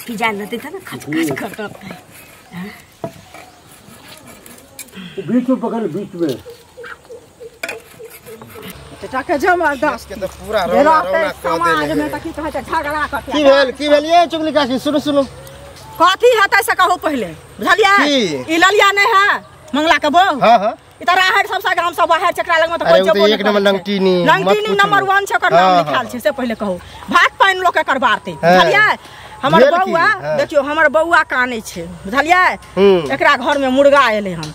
पिजा लेते त ना खच खच करत। बीच में पकड़, बीच में चाचा के जबरदस्त के तो पूरा रौना रौना समाज में त की कहै छै झगड़ा करते। की भेल ये चुगली काकी? सुनू सुनू कथी हेतै से कहू पहिले, बुझलियै? ई ललिया नहीं है मंगला के बहू। हां हां ई त राहड़ सबसे गाम सब बाहर चकरा लगमे त कोई जबो एक नंबर लंगटीनी, लंगटीनी नंबर 1 छै, ओकर नाम लिखाल छै से पहिले कहू। भात पानि लोक के करबारतै, बुझलियै? हमर बौआ देखियो, हमर बौआ कानै छै, बुझलियै? एकरा घर में मुर्गा एलै हन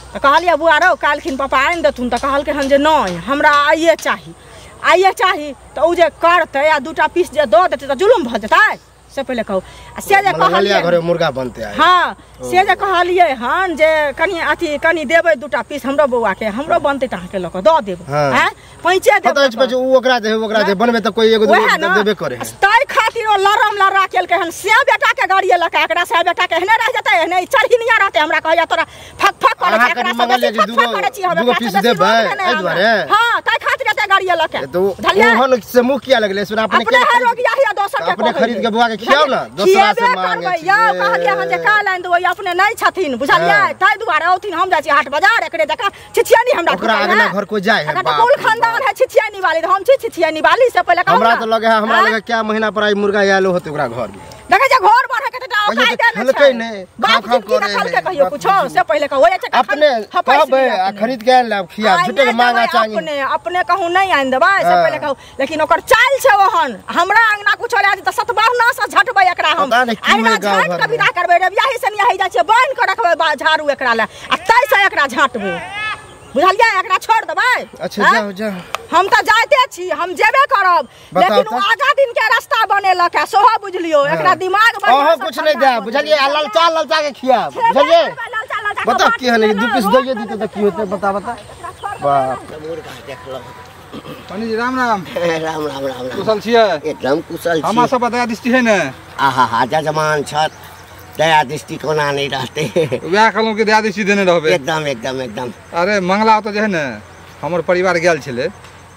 त कहलियै बुआ रौ काल्हिखिन पापा आनि देथुन, त कहलकै हन जे नहि हमरा आइए चाही, आइए चाही। त उ जे करतै आ दूटा पीस जे दऽ देतै त जुलुम भऽ जेतै से पहिले कहू। आ से जे कहलियै घरे मुर्गा बनते आइ। हां से जे कहलियै हन जे कनी अथी कनी देबै दूटा पीस हमरो बौआ के, हमरो बनतै त अहाँके लऽ कऽ दऽ देब, हैं पैंचे देब। त उ ओकरा दे, ओकरा दे बनबे त कोई एगो दूगो देबे करे है। ताहि खातिर ओ लरम लड़ा केलकै हन से बेटा के गाड़ी लऽ कऽ, एकरा से बेटा के एहने रह जेतै, एहने चढ़िनिया रहतै। हमरा कहैया तोरा फक फक करै छै, एकरा से बेसी फक फक करै छी हम, दूगो पीस देबै एहि दुआरे। हां ताहि खातिर एते गाड़ी लऽ के, बुझलियै? ओहन से मुँह किया लगलै सुन, अपने अपने है रोगिया हिया दोसर के अपने खरीद के बौआ के खियाओ ना, दोसरा से मांगे छी। यौ कहलियै हन जे काल्हि आनि देबै, अपने नहि छथिन, बुझलियै? ताहि दुआरे औथिन, हम जाइ छी हाट बाजार, एकरे जकाँ छिछियानी हमरा ओकरा अगना घर कोई जाय है, बाप कुल खानदान है छिछियानी वाली, हम छी छिछियानी वाली से पहिले कहू। हमरा त लगे है, हमरा लगे क्या महीना पर आई मुर्गा आयल होते ओकरा घर में। देखै जे घर बढ़े के त औकाइ देने छै, नहि बाप खाव करे खलके कहियो कुछो से पहिले कहू। ओए छै अपने कहबै आ खरीद के आनि लाब खिया, झूठे के मांगा चाही। अपने अपने कहू नहीं आनि देबै से पहिले कहू, लेकिन ओकर चाल छै ओहन। हमरा अंगना कुछो ले त सतबाहना से झटबै एकरा हम, अंगना झाट के विदा करबै रे, बियाही से नियाही जाइ छै बान्हि के रखबै झाड़ू एकरा ले आ तै से एकरा झाटबै, बुझलियै? एकरा छोड़ देबै। अच्छा जाओ जाओ, हम त जाइते छी, हम जेबे करब, लेकिन ओ आगा दिन के रास्ता बनेलक है सोहो, बुझलियो? एकरा दिमाग अहाँ कुछ नहीं दे, बुझलियै? ललचा ललचा के खियाब, बुझलियै? बता की हले दू पीस दइए दिते त की होते, बता बता। बाप मुर्गा देखलो। पंडित जी राम राम। राम राम राम। कुशल छियै? एकदम कुशल छी। हमरा सब दया दृष्टि है ने? आहा हा जजमान छत, दया दृष्टि कोना नहीं रहते। वएह कहलहुँ कि दया दृष्टि देने रहबै। एकदम एकदम एकदम। अरे मंगला ओतऽ जे है ने हमर परिवार गेल छलै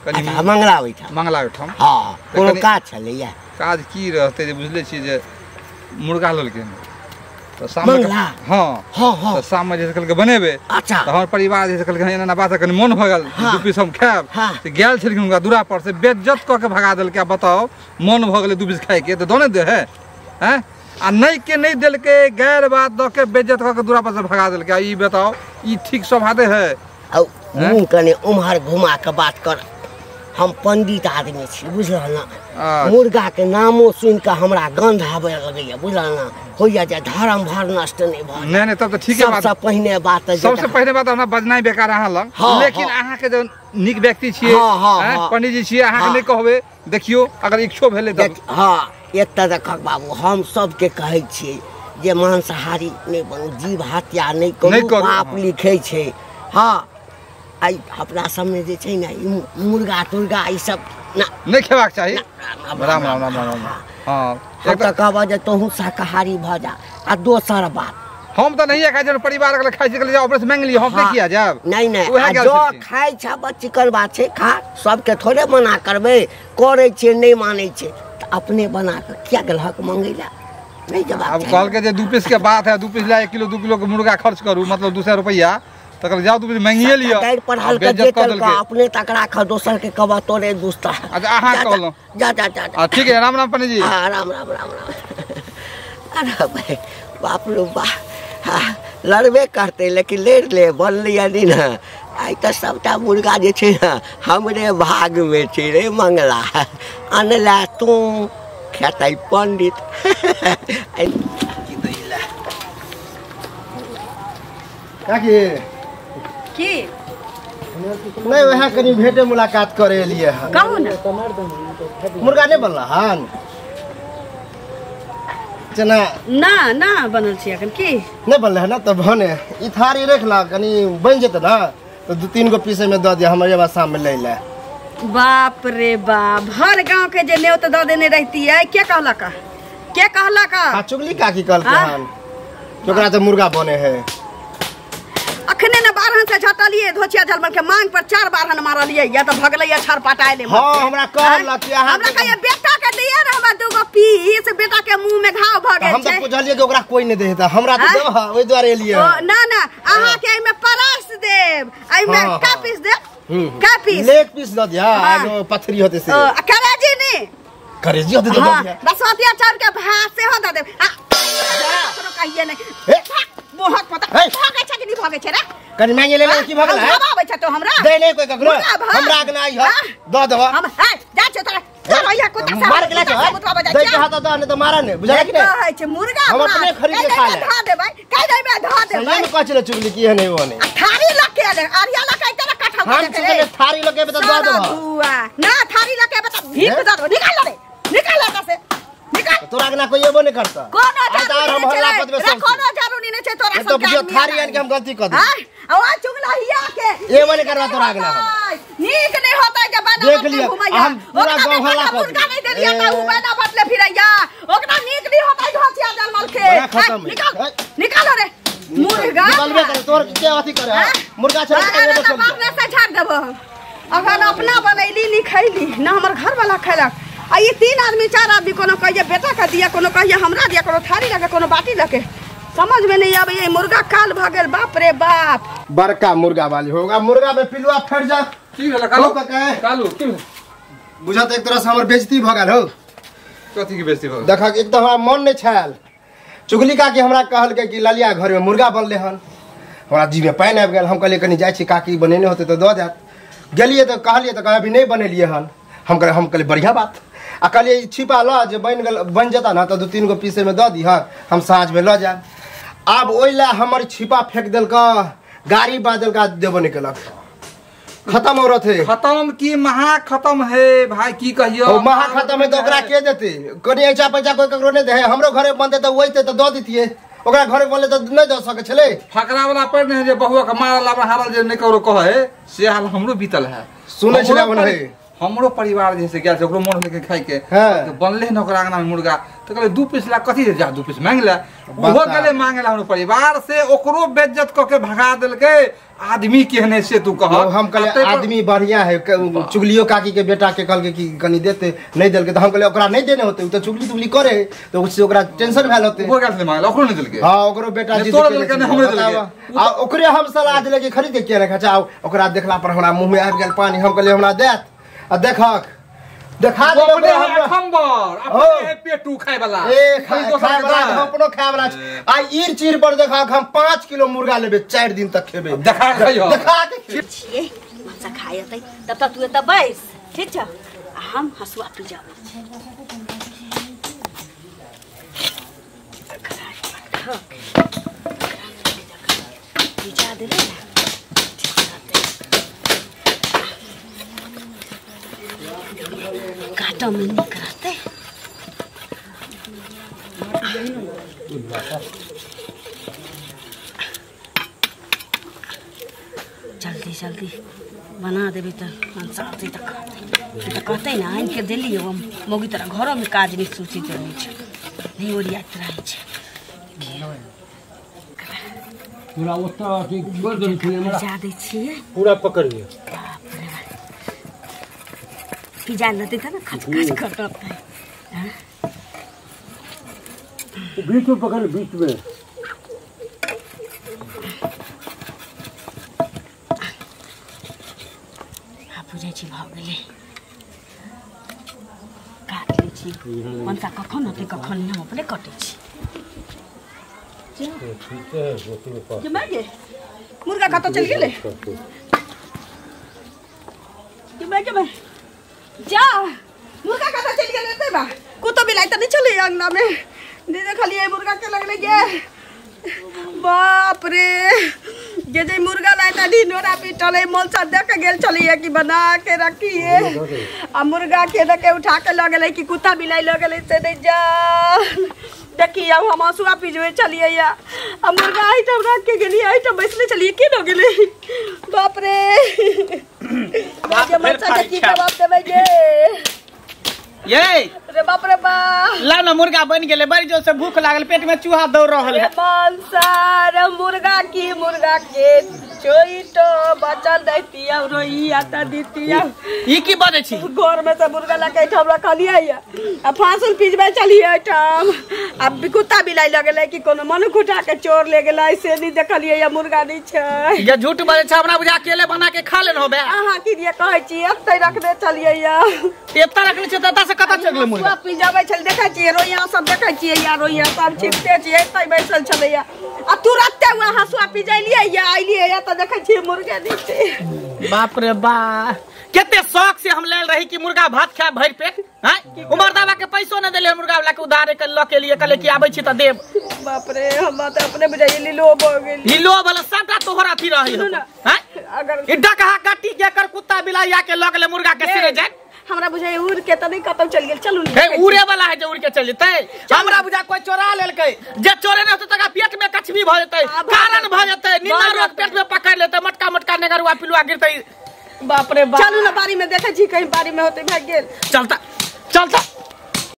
कनि मंगला ओहिठाम, मंगला ओहिठाम। हँ कोनो काज छलैया? काज की रहतै जे बुझले छी जे मुर्गा लेलकै तऽ शाममे। हँ हँ तऽ शाममे जे कहलकै बनेबै। अच्छा तऽ हमर परिवार जे कहलकै एना एना बात, कनि मोन भऽ गेल दू पीस हम खायब, तऽ गेल छलखिन हुनका दूरा पर से बेज्जत कऽ के भगा देलकै। बताउ मोन भऽ गेलै दू पीस खायके तऽ दऽ नहि दे है, हैं? आ नहि के नहि देलकै, गैर बात दऽ के बेज्जत कऽ के दूरा पर से भगा देलकै। ई बताउ ई ठीक स्वभाव है? मुँह कने उम्हर घुमा के बात कर, हम पंडित आदमी छी बुझल ना, मुर्गा के नामो सुन के हमरा गंध आबे लगैया बुझल ना, होइया जे धर्म भर नष्ट नहीं भऽ। नहीं नहीं तब तऽ ठीके बात। सबसे पहिने बात सबसे पहिने बात हमरा बजनाइ बेकार अहाँ लग, लेकिन अहाँ के जे नीक व्यक्ति छियै, पंडित जी छियै, अहाँ के नहि कहबै। देखियो अगर इच्छो भेलै तऽ। हाँ एतऽ देखक बाबू, हम सबके कहै छियै जे मांसाहारी नहि बनू, जीव हत्या नहि करू, पाप लिखै छै। हाँ आई अपना सबमे जे छै ने ई मुर्गा तुर्गा ई सब ना नहि खेबाक चाही। राम राम राम राम। हाँ हम तऽ कहबऽ जे तोहूँ शाकाहारी भऽ जा। आ दोसर बात हम तऽ नहिए खाइ छी, परिवार के खाइ छी, ऑपरेशन मांगि लिअ, हम नहि किया जायब। नहीं नहीं जो खाइ छ चिकन बात छै, खा, सबके थोड़े मना करबै, करै छियै नहि मानै छै तऽ अपने बना कऽ किया गेलहक मंगै लए? नहीं जवाब। अब कहलकै जे 2 पीस के बात है, 2 पीस ला 1 किलो 2 किलो के मुर्गा खर्च करू, मतलब 200 रुपैआ, तऽ कहलकै जाउ 2 पीस मांगिए लिअ। पढ़ल के जे कलका अपने तकरा खा, दोसर के कहबा तोरे दुस्ता। अच्छा अहाँ कहलहुँ। जा जा जा। ठीक है, राम राम पंडित जी। हाँ राम राम राम राम। अरे भाई बाप रे बा, हाँ लड़बे करते लेकिन लड़ि ले बनलैया नहीं ना। आइ तऽ सबटा मुर्गा जे छै ने हमरे भागमे छै रे मंगला, अनला तू खेतै पंडित। काकी की नहीं वएह कनि भेटे मुलाकात करे एलियै हन। कहू ने। मुर्गा नहीं बनला हन? चना ना ना बनल छी अखन। की नहीं बनले है ना? तऽ भने ई थारी रख ला, कनि बनि जेतै ना तो 2-3 गो पीस में दऽ दिअ, हम अयबा शाम में लै ले। बाप रे बाप, हर गांव के जे नेवत दऽ देने रहती है। के कहलक? के कहलक? आ चुगली काकी कहलकै हन ओकरा तऽ मुर्गा बने है। अखने ने बारहन से झटलिए धोचिया झलमल के मांग पर 4 बारहन मारलिए या त भगलैया छड़ पटाइले। हां हमरा कहलक कि अहाँ हमरा कहिए बेटा के दिए रे हमरा 2 गो पीस, बेटा के मुंह में घाव भ गेल। हम त बुझलिए कि ओकरा कोई नहीं देता हमरा त देब ओइ दुआरे एलिए ना ना अहाँ के एमे परस देब एमे का पीस देब का पीस लेग पीस the दिया एगो पथरी होते से करेजी ने करेजी होते the दिया बसवतिया चाउर के भात से हो the देब कोनो कहिए नहीं मोहक पता भागे छै कि नहीं भागे छै रे कनी मांगे ले ले की भगल है आबै छै तो हमरा दे नहीं कोई ककरो हमरा आगना आई है the देबा हम ए जा छै तोरा चल भैया कुत्ता से मार के ले छै दे के हाथ the नहीं त मारा ने बुझला कि नहीं कहै छै मुर्गा हम अपने खरीद के खा ले धा देबै कह देबै धा देबै सही में कहै छले चुगली की है नहीं वो नहीं थारी लके ले आरिया लके तेरा कठा हम चुगले थारी लके त the देबा ना थारी लके त भीख the दो निकाल ले निकाल ले से निकाल तोरा आगना कोई एबो नहीं करता कोनो हम हल्ला पदबे सब कोनो जरूरी नहीं छै तोरा सब तो बुझियो थारी आन के हम गलती कर दी आ ओ चुगला हिया के एबो नहीं करवा तोरा आगना नीक नहीं होता जब बना देख लिया हम पूरा गांव हल्ला कर मुर्गा नहीं देलिया त उ बना बटले फिरैया ओकरा नीक नहीं होता घोचिया जलमल के निकाल निकाल रे मुर्गा निकालबे कर तोर के अथी करे मुर्गा छोड़ के एबो चल बाप से झाड़ देबो अखन अपना बनैली नहीं खैली ना हमर घर वाला खैलक आ ये 3 आदमी 4 आदमी कोनो कहिए बेटा का दिया कोनो कहिए हमरा दिया कोनो थारी लके कोनो बाटी लके समझ में नहीं आवे ये मुर्गा काल भ गेल बाप रे बाप बड़का मुर्गा वाली होगा मुर्गा में पिलुआ फट जा की भेल कालू कालू की बुझत एक तरह से हमर बेइज्जती भ गेल हो कथी के बेइज्जती भ गेल देखा एक तो हमरा मन नहीं छायल चुगली काकी हमरा कहल के कि ललिया घर में मुर्गा बनले हन हमरा जी में पानि आबि गेल हम कहलिए कनी जाइ छी काकी बनेने होते त the देत गेलिए त कहलिए त अभी नहीं बनेलिए हन हम कहलिए बढ़िया बात आ कहलिए छिपा ल जे बन गेल बन जेता ना त 2-3 गो पीसे में the दी हम साँझ में ल जायब आब ओहि ला हमर छिपा फेंक देलक गाड़ी बादल का देबो नहीं केलक खत्म औरत है खत्म की महा खत्म है भाई की कहियो ओ महा खत्म है तो ओकरा के देते कनी ऐसा पैसा कोई ककरो नहीं दे हमरो घरे बनते त ओइते त the दितिए ओकरा घरे बनले त नहीं the सके छले फकरा वाला पर नहीं जे बहुआ के मारल आब हारल जे नहीं ककरो कहे से हाल हमरो बीतल है सुनै छले बन है हमरो परिवार जैसे गेल छै ओकरो मन होले के खाइ के बनले न ओकरा अंगना में मुर्गा त कहले 2 पीस ला कथी जा 2 पीस मांग ले ओहो गेले मांगे ला हमरो परिवार से ओकरो बेइज्जत क के भगा देलके आदमी केहने से तू कह हम कहले आदमी बढ़िया है चुगलियो काकी के बेटा के कहलके कि कनी देते नहीं देलके त हम कहले ओकरा नहीं देने होते उ त चुगली तुगली करे त उससे ओकरा टेंशन भेल होते ओहो गेल मांगे ओकरो नहीं देलके हां ओकरो बेटा जी तोरा देलके ने हमरे देलके आ ओकरे हम सलाह देले कि खरीद के किया रखा ओकरा देखला पर हमरा मुंह में आबि गेल पानी हम कहले हमरा देत आ देखक देखा दे अपने खंबर अपने है पेटू खाए वाला ए खाए वाला हम अपनो खाए वाला आ ईर चीर पर देखक हम 5 किलो मुर्गा लेबे 4 दिन तक खेबे देखा खइयो देखा के छिए मनसा खाए एतै तब तक तू एतऽ बैस ठीक छ आ हम हसुआ पी जाबै पिजा देबै ने काटो में निक रहते जल्दी जल्दी बना देबे त मनसा औतै त कहतै त कहतै ने आनि के देलियै हम मौगी तोरा घरो में काज नहीं सोचित रहै छै नहीं ओरियाइत रहै छै पूरा ओतऽ अथी छोड़ि देने छलै हमरा पिजा दै छियै पूरा पकड़ लिअ पिजा लेतै तब ने खच खच करतै बीच में पकड़ बीच में आ बुझै छी भऽ गेलै काट लै छी मनसा कखन होतै कखन नहि हम अपने कटै छी मुर्गा कतऽ चलि गेलै जा मुर्गा कतऽ चलि गेलै एतै बा कुत्तो बिलाइ तऽ नहि छलै अंगना में देखलियै मुर्गा के लगलै गे बाप रे गे जे मुर्गा लाइ तऽ ढिंढोरा पीटलै मोलसा देख के गेल छलियै कि बना के रखिए आ मुर्गा के देख के उठा के लऽ गेलै कि कुत्ता बिलाइ लऽ गेलै से नहि जा देखी अब हम हँसुआ पिजबै छलियै आ मुर्गा एहिठाम राखि के गेलियै एहिठाम बैसले छलियै के लऽ गेलै बाप रे मनसा के की जवाब देबै गे ये रे बाप रे बाप ला ना मुर्गा बन गेलै बड़ी जोर से भूख लागल पेट में चूहा दौड़ रहल है मनसा रे मुर्गा की मुर्गा के चोइटो बचल दैतिया रोइया त दितिया। ई की बजै छी? घर में से मुर्गा लके एहिठाम रखलियै आ फांसुल पिजबै चलियै एहिठाम आ कुत्ता बिलाइ लगेलै कि कोनो मनुख उठा के चोर ले गेलै से नहीं देखलियै या मुर्गा नहीं छै। ये झूठ बजै छै, हमरा बुझा अकेले बना के खा लेन होबे। अहाँ की दिया कहै छी एतै रखने चलियै या एतै रखने छै त एतऽ से कतऽ चलि गेलै मुर्गा? पिजबै छल देखै छियै रोइया सब देखै छियै या रोइया सब छिपते छियै एतै बैसल छलैया आ तुरते वहाँ हसुआ पिजलियै या अइलियै या त देखै छियै मुर्गा नहीं छै। बाप रे बा, कते शौक से हम लेल रही कि मुर्गा भात खाए भरि पेट। हैं उमर दावा के पैसो न देले मुर्गा वाला के उधार के ल के लिए कहले कि आबै छी त देब। बाप रे, हम त अपने बुझाइए लीलो भ गेल। लीलो वाला सबटा तोहर अथी रही हो। हैं अगर ई डकहा काटी के कर कुत्ता बिलाई आ के ल गेले मुर्गा के सिरे जाए। हमरा बुझाइए उड़ के त नहीं कतौ चल गेल। चलू हे उड़े वाला है जे उड़ के चल जेतै। हमरा बुझा कोई चोरा लेलकै, जे चोरे नै होतै तका पेट में कछबी भ जेतै, कारण भ जेतै, नींदा रोग पेट में पकड़ लेतै, मटका मटका नेगरुआ पिलुआ गिरतै। बाप रे बाप, चलू ना बाड़ी में देखै छी कहीं बाड़ी में होतै भाग गेल। चलता चलता